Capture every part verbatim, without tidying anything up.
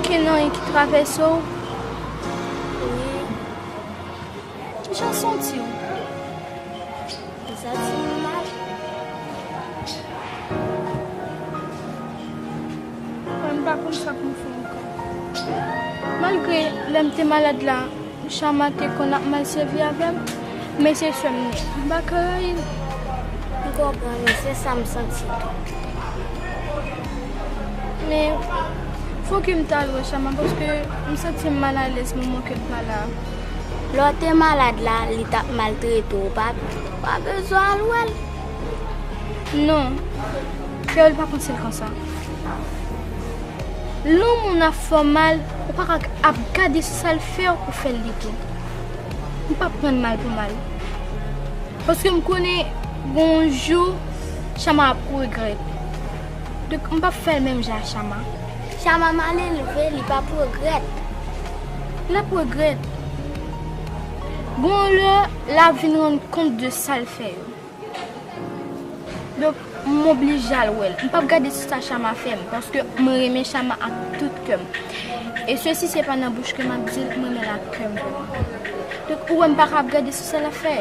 Gen anyen ki travèse w? Wi. Kijan w santi w? M santi m mal. Mwen, m pa konn sa pou m fè ankò. Malgre lè m te malad la, Chama te konn ap mal sèvi avè m, men se sè m li ye. M pa ka rayi l. M konprann ou, se sa m santi tou. Men, fò ke m t al wè Chama, paske m santi m malalèz moman ke l pa la. Lè w te malad la, li t ap maltrete w, w pa, w pa bezwen al wè l. Non, Carole pa panse l konsa. Lè yon moun ap fè w mal, ou pa ka ap gade sou sa l fè w pou fè l li tou. M p ap pran mal pou mal. Paske m konnen gon jou, Chama ap regrèt. Donk, m p ap fè l menm jan ak Chama. Chama mal elve, li p ap regrèt. L ap regrèt. Gon lè, l ap vin rann kont de sa l fè yo. Donk, m oblije al wè l. M p ap gade sou sa Chama fè m, paske mwen renmen Chama ak tout kè m. E sesi, se pa nan bouch ke m ap di l, mwen renmen l ak kè m vrèman. Donk, ou wè m pa ka ap gade sou sa l ap fè.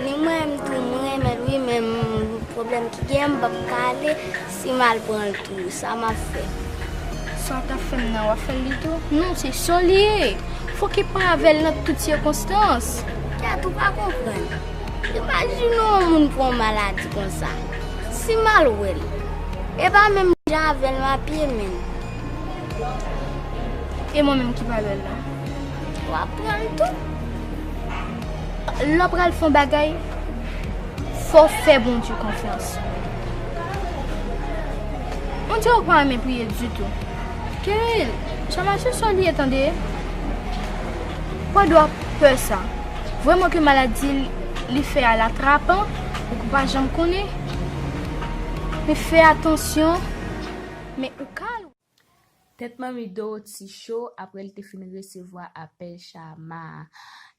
Ni mwen menm tou, mwen renmen l, wi, men m, pwoblèm ki gen, m p ap ka ale si m al pran l tou. Sa m ap fè? Sa w t ap fè m nan, w ap fè l li tou? Non, se sè w li ye. Fòk e pa avè l nan tout sikonstans. Kèt, ou pa konprann. Imajine yon moun pran yon maladi konsa. Si m al wè l, e pa menm jan avè l m ap ye menm. E mwen menm ki pa wè l la? W ap pran l tou. Lè w pral fè yon bagay, fò w fè Bondye konfyans. On dirait w pa renmen priye ditou. Carole, Chama, se sè w li ye tande. Pa dwe pè sa. Vrèman ke maladi li fè a l atrapan, ou pa janm konnen. Men fè atansyon, men ou ka al. Tèt manmi Dorothy cho apre l te fin resevwa apèl Chama a.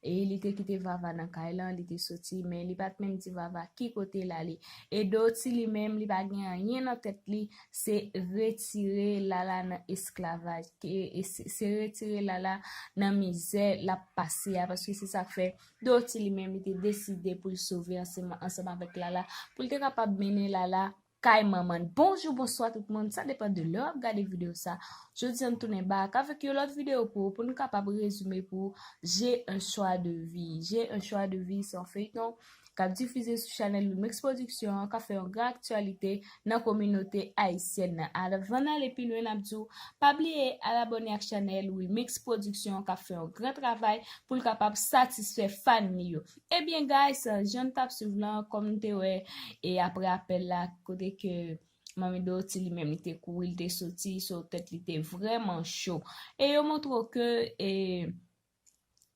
E li te kite Vava nan kay lan, li te soti, men li pa t menm di Vava ki kote l ale. E Dorothy li menm, li pa gen anyen nan tèt li, se retire Lala nan esklavaj, e, e se, se retire Lala nan mizè l ap pase a, paske se sa k fè Dorothy li menm, li te deside pou l sove ansanm, ansanm avèk Lala, pou l te kapab mennen Lala kay manman l. Bonjou, bonswa tout moun, sa depann de lè w ap gade videyo sa. Jodi a, n tounen back avèk yon lòt videyo pou ou, pou nou kapab rezime pou J'ai un choix de vie. J'ai un choix de vie, se yon feyton k ap difize sou chanèl Wilmix Production an, k ap fè yon gran aktyalite nan kominote ayisyèn nan. Avan n ale pi lwen, n ap di w, pa bliye al abòne ak chanèl Wilmix Production an, k ap fè yon gran travay pou l kapab satisfè fan li yo. Ebyen, guys, jan n t ap swiv lan, kòm n te wè, e apre apèl la, kote ke Manmi Dorothy li menm, li te kouri, li te soti, so tèt li te vrèman cho. E yo montre w ke, e,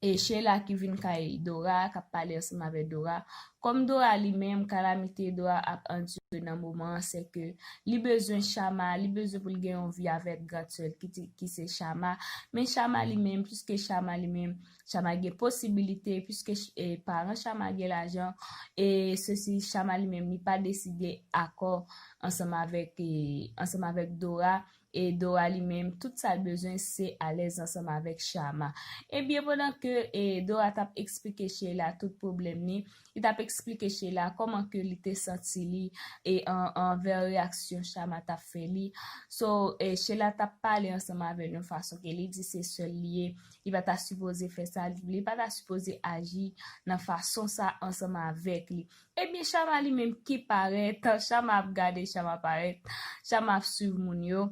e Sheila ki vin kay Dora, k ap pale ansanm avèk Dora. Kòm Dora li menm, kalamite Dora ap andire nan moman an, se ke li bezwen Chama, li bezwen pou l gen yon vi avèk grandsè l ki, ki se Chama. Men Chama li menm, piske Chama li menm, Chama gen posibilite, piske, e, paran Chama gen lajan, e sesi Chama li menm, li pa deside akò ansanm avèk, e, ansanm avèk Dora, e Dora li menm, tout sa l bezwen, se alèz ansanm avèk Chama. Ebyen, pandan ke, e, Dora t ap eksplike Sheila tout pwoblèm li, li t ap eksplike Sheila kòman ke li te santi li, e an, anvè reyaksyon Chama t ap fè li. So, e, Sheila t ap pale ansanm avè l yon fason ke li di se sè l li ye, li pa ta sipoze fè sa, li pa ta sipoze aji nan fason sa ansanm avèk li. Ebyen, Chama li menm ki parèt, Chama ap gade, Chama parèt, Chama ap swiv moun yo.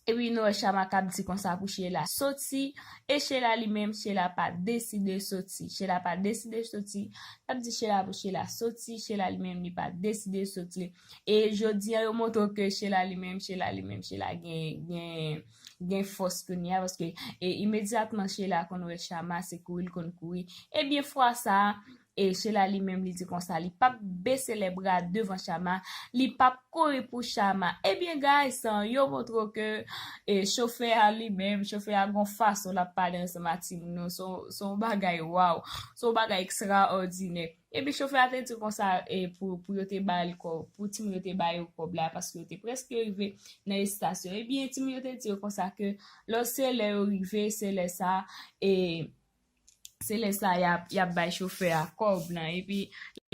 Epi nou wè Chama k ap di konsa pou Sheila soti, e Sheila li menm, Sheila pa deside soti. Sheila pa deside soti, l ap di Sheila pou Sheila soti, Sheila li menm li pa deside soti. E jodi a yo montre w ke Sheila li menm, Sheila li menm, Sheila gen, gen, gen fòs kounye a, paske, e imedyatman Sheila konn wè Chama, se kouri l konn kouri. Ebyen fwa sa a, E Sheila li menm li di konsa, li p ap bese lè bra devan Shama, li p ap kouri pou Shama. Ebyen, guys, yo montre w ke e, chofè a li menm, chofè a gon fason l ap pale ansanm ak timoun yo, se yon- se yon bagay waw, se yon bagay ekstraòdinè. Epi chofè a te di konsa e, pou, pou yo te ba l kòb, pou timoun yo te ba yo kòb la, paske yo te prèske rive nan estasyon. Ebyen, timoun yo te di yo konsa ke lò se lè yo rive, se lè sa, e se lè sa y ap, y ap bay chofè a kòb lan. Epi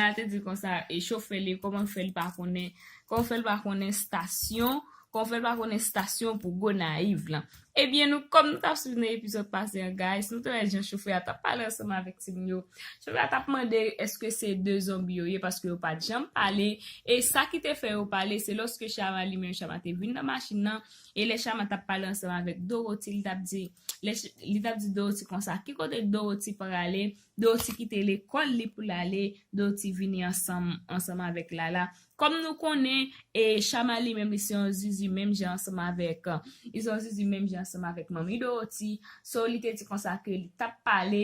la te di konsa, e chofè li, kòman fè l pa konnen, kòman fè l pa konnen estasyon, kòman fè l pa konnen estasyon pou Gonayiv lan. Ebyen, nou, kòm nou t ap swiv nan epizòd pase an, guys, nou te wè jan chofè a t ap pale ansanm avèk timoun yo. Chofè a t ap mande èske se de zonbi yo ye, paske yo pa t janm pale. E sa ki te fè yo pale, se lòske Shama li menm, Shama te vin nan machin nan, e lè Shama t ap pale ansanm avèk Dorothy, li t ap di, lè Sh- li t ap di Dorothy konsa, ki kote Dorothy prale, Dorothy kite lekòl li pou l ale, Dorothy vini ansanm, ansanm avèk Lala. Kòm nou konnen, e Shama li menm, li se yon zizi menm jan ansanm avèk, li se yon zizi menm jan ansanm avèk manmi Dorothy. So, li te di konsa ke li t ap pale,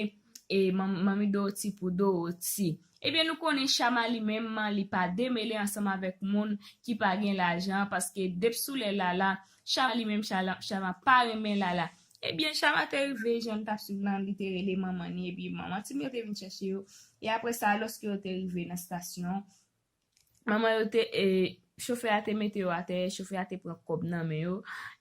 e man- manmi Dorothy pou Dorothy. Ebyen, nou konnen Shama li menm, li pa demele ansanm avèk moun ki pa gen lajan, paske depi sou lè Lala, Shama li menm, Shala- Shama pa renmen Lala. Ebyen, Shama te rive, jan n t ap swiv lan, li te rele manman ni, epi manman timoun yo te vin chèche yo. E apre sa, lòske yo te rive nan estasyon, manman yo te, e, chofè a te mete yo atè, chofè a te pran kòb nan men yo,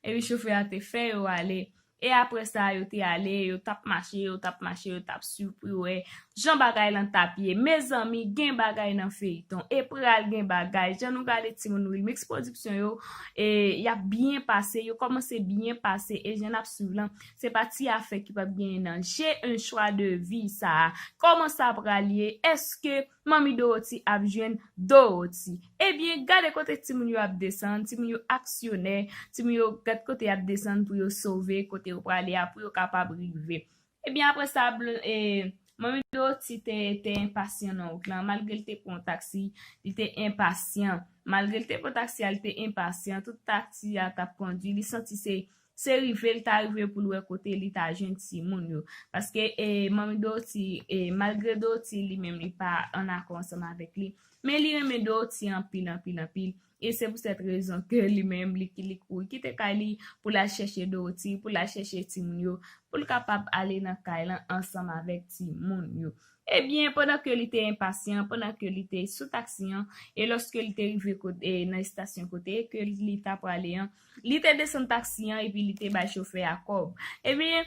epi chofè a te fè yo ale. E apre sa, yo te ale, yo t ap mache, yo t ap mache, yo t ap swiv pou yo wè jan bagay lan t ap ye. Mezanmi, gen bagay nan feyton, e pral gen bagay. Jan nou gade timoun Wilmix Production yo, e, y ap byen pase, yo kòmanse byen pase, e jan n ap swiv lan, se pa ti afè ki p ap genyen nan J'ai un choix de vie sa a. Kòman sa pral ye? Èske Manmi Dorothy ap jwenn Dorothy? Ebyen, gade kote timoun yo ap desann, timoun yo aksyonè, timoun yo gad kote y ap desann pou yo sove kote yo prale a, pou yo kapab rive. Ebyen, apre sa, bl- e, Manmi Dorothy te, te enpasyan nan wout lan, malgre l te pran yon taksi, li te enpasyan. Malgre l te pran taksi a, li te enpasyan, tout taksi a t ap kondui, li santi se se rive l ta rive pou l wè kote li ta jwenn timoun yo. Paske e, manmi Dorothy, e, malgre Dorothy li menm li pa an akò ansanm avèk li, men li renmen Dorothy anpil, anpil, anpil. E se pou sèt rezon ke li menm li, li kouri kite kay li pou l al chèche Dorothy, pou l al chèche timoun yo, pou l kapab ale nan kay lan ansanm avèk timoun yo. Ebyen, pandan ke li te enpasyan, pandan ke li te sou taksi an, e lòske li te rive kote, e, nan estasyon kote ke li ta prale an, li te desann taksi an epi li te bay chofè a kòb. Ebyen,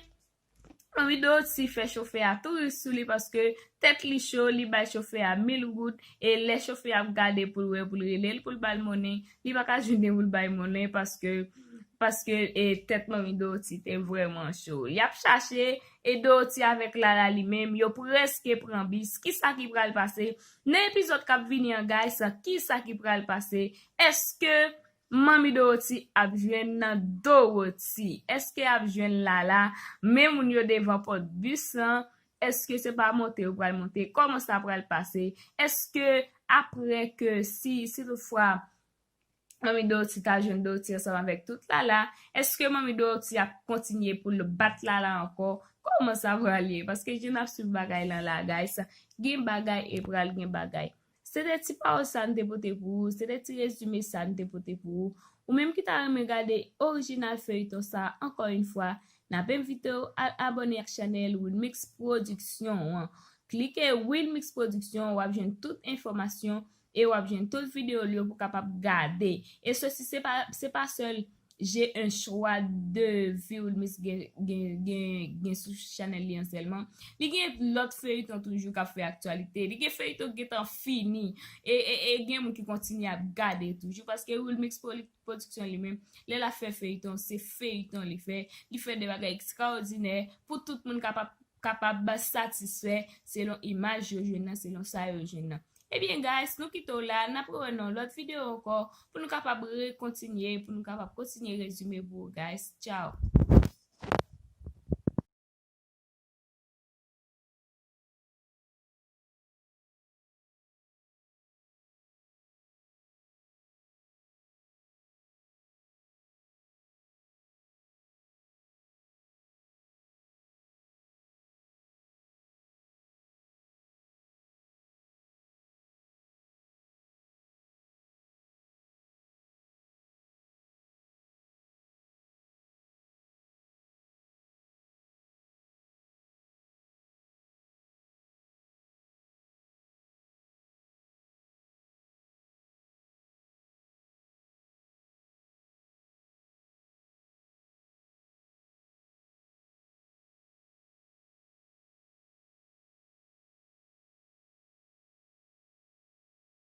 Manmi Dorothy fè chofè a tou ri sou li paske tèt li cho, li bay chofè a mil goud, e lè chofè a ap gade pou l wè, pou l rele l, pou l ba l monnen, li pa ka jwenn li pou l bay monnen paske, paske e, tèt Manmi Dorothy te vrèman cho. Y ap chache, e Dorothy avèk Lala li menm, yo prèske pran bis. Kisa ki pral pase? Nan epizòd k ap vini an, guys, kisa ki pral pase? Èske Manmi Dorothy ap jwenn Dorothy? Èske ap jwenn Lala? Men moun yo devan pòt bis lan, èske se pa monte yo pral monte? Kòman sa pral pase? Èske apre ke si, si toutfwa Manmi Dorothy ta jwenn Dorothy ansanm avèk tout Lala, èske Manmi Dorothy ap kontinye pou l bat Lala ankò? Kòman sa pral ye? Paske jan n ap swiv bagay lan la, guys, gen bagay e pral gen bagay. Se te ti pawòl sa n te pote pou ou, se te ti rezime sa n te pote pou ou. Ou menm ki ta renmen gade orijinal feyton sa, ankò yon fwa, n ap envite w al abòne ak chanèl Wilmix Production an. Klike Wilmix Production, w ap jwenn tout enfòmasyon e w ap jwenn tout videyo l yo pou w kapab gade. E sesi, se pa, se pa sèl J'ai un choix de vie Wilmix gen, gen, gen, gen sou chanèl li an sèlman. Li gen lòt feyton toujou k ap fè aktyalite. Li gen feyton k gentan fini. E, e, e gen moun ki kontinye ap gade toujou. Paske Wilmix Pro- Production li menm, lè l ap fè feyton, se feyton li fè. Li fè de bagay ekstraòdinè pou tout moun kapab, kapab satisfè selon imaj yo jwenn nan, selon sa yo jwenn nan. Ebyen, guys, nou kite w la. N ap rewè nan lòt videyo ankò pou nou kapab rekontinye, pou nou kapab kontinye rezime pou ou, guys. Tchao!